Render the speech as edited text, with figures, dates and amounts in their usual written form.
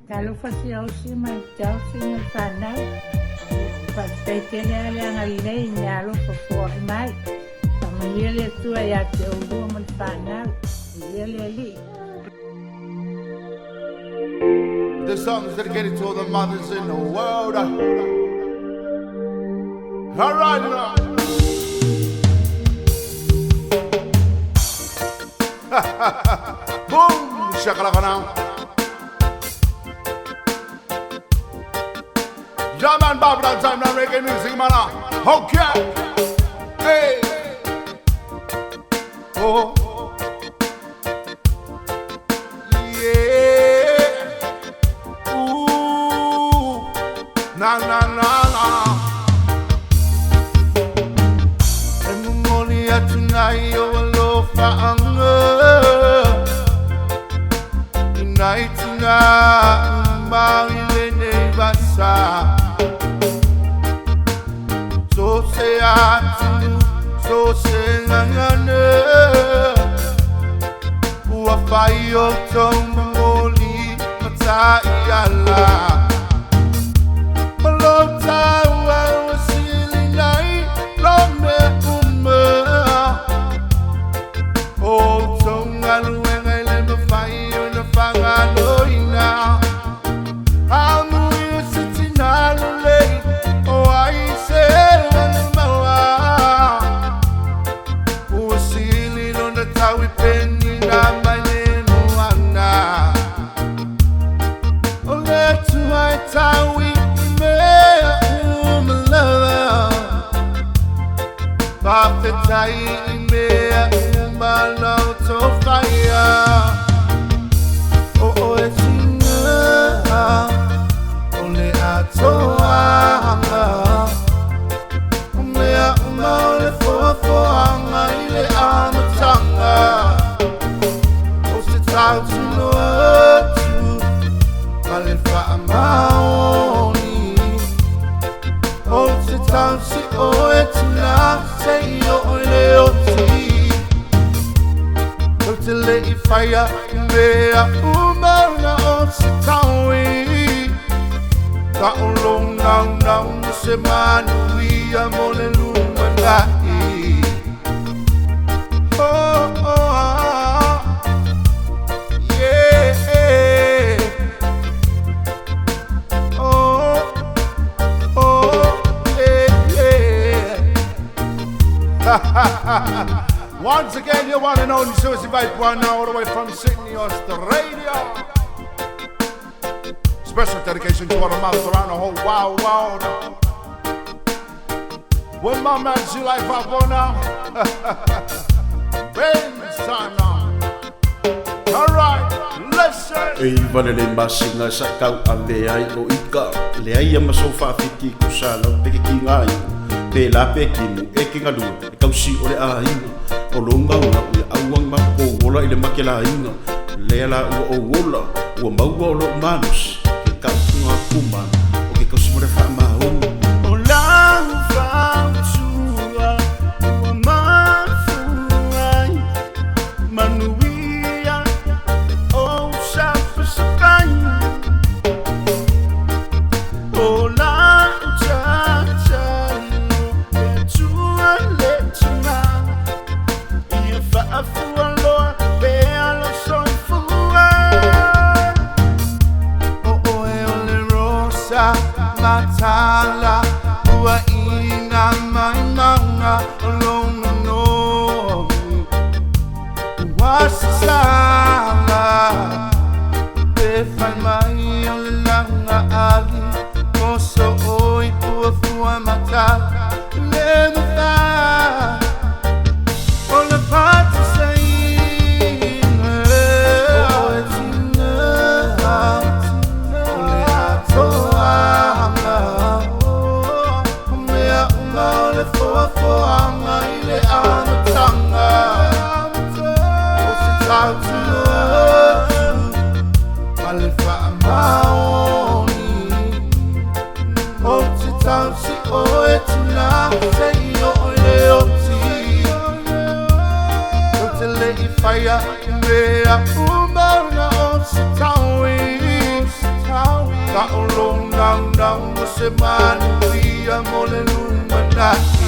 Talofa Siausi ma Siausi ma le fanau. Faafetai tele lava le agalelei i meaalofa foai mai. Faamanuia le Atua ia te oulua ma le fanau. Viia le Alii. This song is dedicated to all the mothers in the world. All right now. Boom, shakalaka now. Yeah, man, Babylon time now, reggae music, man. Okay. Hey. Oh. Yeah. Ooh. Na na na na. E momoli atu nei o alofa anga. I nai tina mau i lenei vasa. So se atu, so se ngangane. Ua fai o tau momoli matai ala. Malo tau au sili nei lo me uma. O tonga luenga i le mawhai o na whangaloina. Amu i o se tinalo lei, o ai se lana maua. Ua sili lona tau i peni ngā mai le moana. O le tuai tau i mea umalava. Whawhetai i mea umala o tō whaia. O oe tina, o le atoanga. O mea uma o le foafoanga i le amatanga. O se tau tuno atu, ma le whaamaoni. O te tau si oe tina, se i o le oti. O te le i whaia, mea umana o se tau i. Ka o lo ngau ngau no se manu ia mo le lumanai. Oh, oh, ah, yeah. Oh, oh, yeah, yeah. Once again, your one and only Suicide Vibe one now, all the way from Sydney, Australia. Special dedication to all the mothers around the whole wild world. When my man see life up on now, Ben's time now. All right, listen. E iwa le le masinga sa kau a le ai o ika. Le ai ama so whaafiti ko sa lau peke ki ngā iu. Pe la pe ki mu e ki ngā lua. E kausi o le āinga. O longa o la uia auang ma ko wola i le make la inga. Lea la ua o wola. Ua maua o lo manus. Ke kau ngā kumana. O ke kausi mo le wha maunga. O lau whautua ua mafuai. Manuia o sapasapai. O lau tatalo e tua le tuna. Ia faafua loa pe alo soifua. O oe o le rosa matala. Ua ina mai maunga o longa no. Ua sasala. Pe whai mai o le langa ali. Moso oi pua fua matala. Le mawha. O le patu sa ina. O oe tina. O le atoanga. O mea uma o le foafoanga i le amatanga. O se tau tuno atu, ma le whaamaoni. O te tau si oe tina, se i o le oti. O te le i whaia, mea umana o se tau i. A o lou naunau o se manuia mo le lumanai.